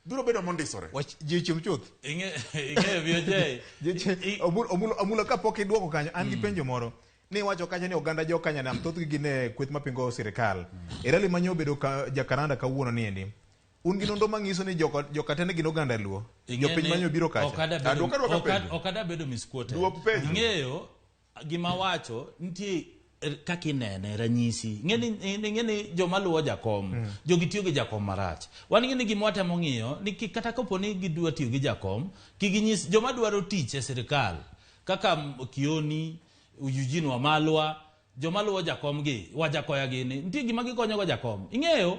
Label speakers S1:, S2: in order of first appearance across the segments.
S1: Biro bedo mondisore.
S2: Wach ji ochiem chuth.
S3: Ing'e ing'eyo BOJ.
S2: Omulo kapok idwoko kanyo, an gi penjo moro. Ni iwacho kacha ni oganda jo Kanyanam thothgi gin e kweth mapingo sirikal. E rally manyo obedo ka Jakaranda kawuono ni endi. Un gi nonro manyiso ni jokatende gin oganda Luo. Jopiny manyo biro kacha.
S3: Ok ada
S1: Ah, dwok adwoka penjo.
S3: Ok ada bedo misquoted.
S1: Dwok penjo.
S3: Ing'eyo gima wacho nitie kaka inene ranyisi. Ing'e ni joma luwo jakom, jogi tiyo gi jakom marach. Wan ing'e ni gima watemo ng'iyo ni kata kapo ni gidwa tiyo gi jakom, kik ginyis joma dwaro tich e sirikal kaka Kioni, Eugene Wamalwa, joma luwo jakom gi, Wajakoya gini, nitie gima gikonyogo jakom. Ing'eyo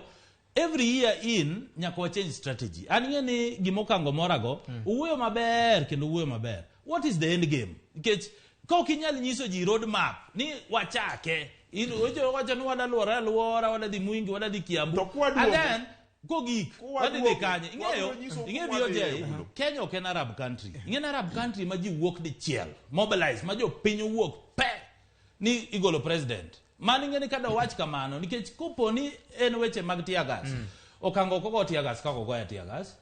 S3: every year in nyaka wa change strategy. An ing'e ni gima Okango morago, owuoyo maber kendo owuoyo maber. What is the end game? Nikech ka ok inyal nyiso ji road map ni wachake, in wacho ni wada luore aluora, wada dhi Mwingi, wada dhi Kiambu.
S1: To kwaduogo-
S3: And then kogik wadhi dhi kanye? Ing'eyo,
S1: wabiro nyiso
S3: ing'eyo
S1: kuma wadhiye,
S3: BOJ,
S1: Omulo.
S3: Kenya ok en Arab country. Ing'e ni Arab country ma ji wuok dichiel, mobilize, ma jopiny owuok pe ni igolo president. Mano ing'e ni kada wach kamano, nikech kopo ni en weche mag tear gas, Okango ok ogo tear gas kaka ogoya tear gas.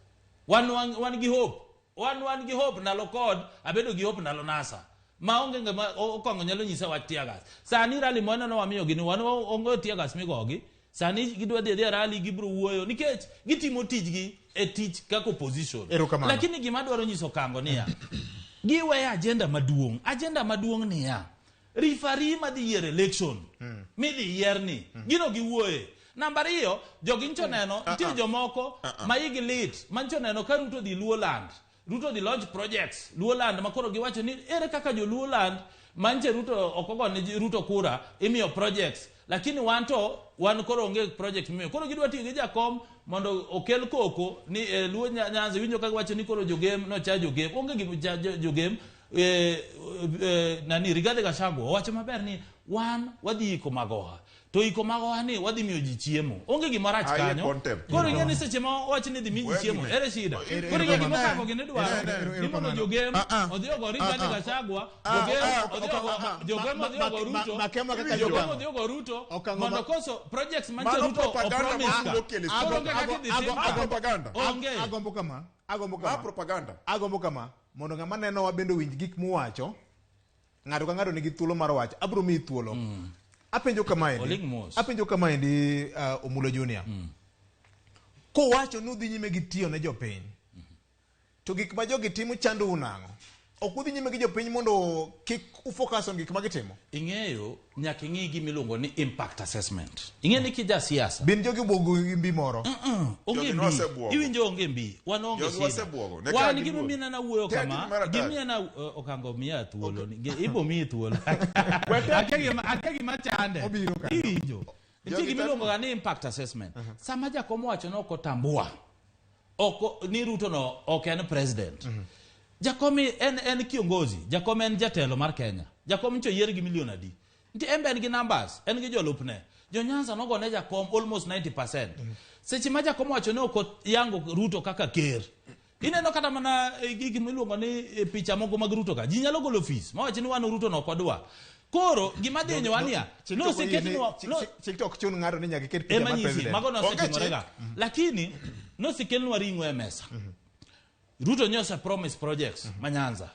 S3: Wan gi hope. Wan gi hope ndalo kod, abedo gi hope ndalo NASA. Ma onge ng'ama Okango nyalo nyisa wach tear gas. Sani rally mwaneno wamiyo gini, wan onge tear gas migogi. Sani gidwa dhi adhiya rally, gibiro wuoyo nikech gitimo tijgi e tich kaka opposition.
S2: Erokamano.
S3: Lakini gima adwaro nyiso Okango niya, giweyo agenda maduong'. Agenda maduong' niya, referee madhi yiero election midhi yier ni gino giwuoye. Namba ariyo, jogi ncho neno, nitie jomoko ma igi lit, ma ncho neno ka Ruto dhi Luo land. Ruto dhi launch projects Luo land ma koro giwacho ni ere kaka jo Luo land manche Ruto ok ogone Ruto kura imiyo projects, lakini wan to wan koro onge project miyo. Koro gidwa tiyo gi jakom mondo okel koko ni Luo Nyanza winjo ka giwacho ni koro jogem nocha jogem onge gi jogem nani Rigathi Gachagua owacho maber ni wan wadhi iko magoha to iko magoha ni wadhi miyo ji chiemo onge gima rach
S1: Aye,
S3: kanyo.
S1: contempt.
S3: Koro ing'e ni seche ma owach ni dhi mi ji
S1: Wewe
S3: chiemo
S1: gime.
S3: ere shida.
S1: Ere-
S3: Koro ing'e gima
S2: ere-
S3: Okango gini dwaro ni mondo jogem odhi ogo Rigathi Gachagua, jogem odhi ogo jogem odhi ogo Ruto,
S2: Makema kaka
S3: jogem
S2: Okango.
S3: odhi ogo Ruto
S2: Okango
S3: mondo koso projects mantie
S1: Mano
S3: Ruto
S1: propaganda
S3: opromise
S1: ma
S3: ka.
S1: Ruto okelo e
S3: Koro onge kaka idhi tim
S1: Ma
S3: ka.
S1: propaganda.
S3: Onge.
S2: Agombo kama, agombo
S1: Ma
S2: kama.
S1: propaganda.
S2: Agombo kama mondo ng'ama nenowa bende owinj gik muwacho. Ng'ato ka ng'ato nigi thuolo mar wacho. Abiro miyi thuolo. Apenjo kamaendi.
S3: Oling' mos.
S2: Apenjo kamaendi Omulo Junior. Kowacho ni udhi nyime gi tiyo ne jopiny. To gik ma jogi timo chandou nang'o? Ok udhi nyime gi jopiny mondo kik ufocus on gik ma gitimo?
S3: Ing'eyo nyaka ing'i gima iluongo ni impact assessment. Ing'e ni kija siasa.
S2: Bin jogi obwogo gi mbi moro.
S3: Onge
S1: Jogi
S3: mbi.
S1: nosebuogo.
S3: Iwinjo onge mbi. Wan onge
S1: Jogi
S3: shida.
S1: wasebuogo. Ne
S3: Wan
S1: ka
S3: gima
S1: gibuogo.
S3: omiyo nawuoyo
S1: Te
S3: kama,
S1: gini mar
S3: gima
S1: atari.
S3: omiyo na Okango miya thuolo ni. Ibo miyi thuolo. Akia gima chande.
S2: Obiro kanyo.
S3: Iwinjo. Nitie
S1: Jogi
S3: gima iluongo ga ni impact assessment. Sama jakom owacho ni ok otambua, ok ni Ruto no ok en president. Jakom en kiongozi, jakom en jatelo mar Kenya. Jakom ncho yier gi milion adi? Nitie en be en gi numbers, en gi jolupne. Jo Nyanza nogone jakom almost 90%. Seche ma jakom owacho ni ok oyango Ruto kaka ker. Ineno kata mana gik miluongo ni picha moko mag Ruto ka. Ji nyalo golo fees mawacho ni wan Ruto no ok wadwa. Koro gima dhi hinyowa niya,
S2: Chik to ok oyie ni-
S3: noseketnwa
S2: chik to ok chun ng'ato ni nyaka iket picha
S3: ema
S2: mar
S3: nyisi
S2: president.
S3: mago
S1: Onge
S3: nosetimore ga. Lakini nosekelnwa ring'o e mesa. Ruto ne ose promise projects ma Nyanza.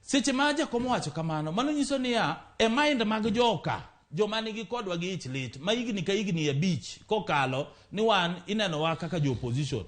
S3: Seche ma jakom owacho kamano, mano nyiso niya, e mind mag joka, joma nigi kodwa gi ich lit, ma higni ka higni 5 kokalo, ni wan inenowa kaka jo opposition.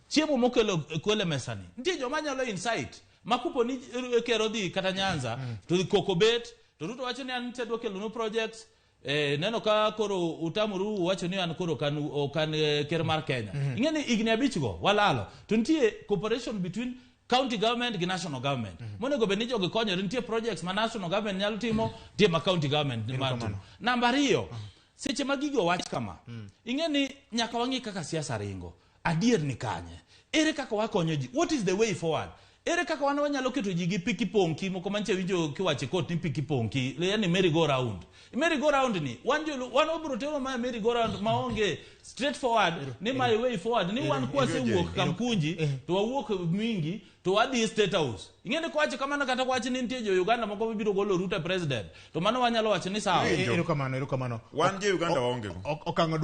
S3: Chiemo mokelo kelo e mesa ni, nitie joma nyalo insight, ma kopo ni ker odhi kata Nyanza, to koko bet, to Ruto wacho ni an nitie adwa kelonu projects, neno ka koro utamuru uwacho ni an koro ok an ker mar Kenya. Ing'e ni higni 5 go walalo, to nitie cooperation between county government gi national government. Monego bed ni jogi konyore, nitie projects ma national government nyalo timo, nitie ma county government nyalo timo. Namba 2, seche ma gigo wach kama, ing'e ni nyaka wang'i kaka siasa ringo. Adier ni kanye? Ere kaka wakonyo ji? What is the way forward? Ere kaka wan wanyalo keto ji gi piki ponki moko manche winjo kiwacho e court ni piki ponki, yani merry go round. Merry go round ni, wan jolu, wan wabiro tero ma merry go round maonge straight forward ni my way forward ni wan kwasewuok Kamkunji to wawuok Mwingi to wadhi State House. Ing'e ni kwacho kamano kata kwacho ni nitie jo Uganda moko mabiro golo Ruto president, to mano wanyalo wacho ni sawa.
S2: Erokamano, erokamano.
S1: Wan jo Uganda waonge go.
S2: Okango duoko.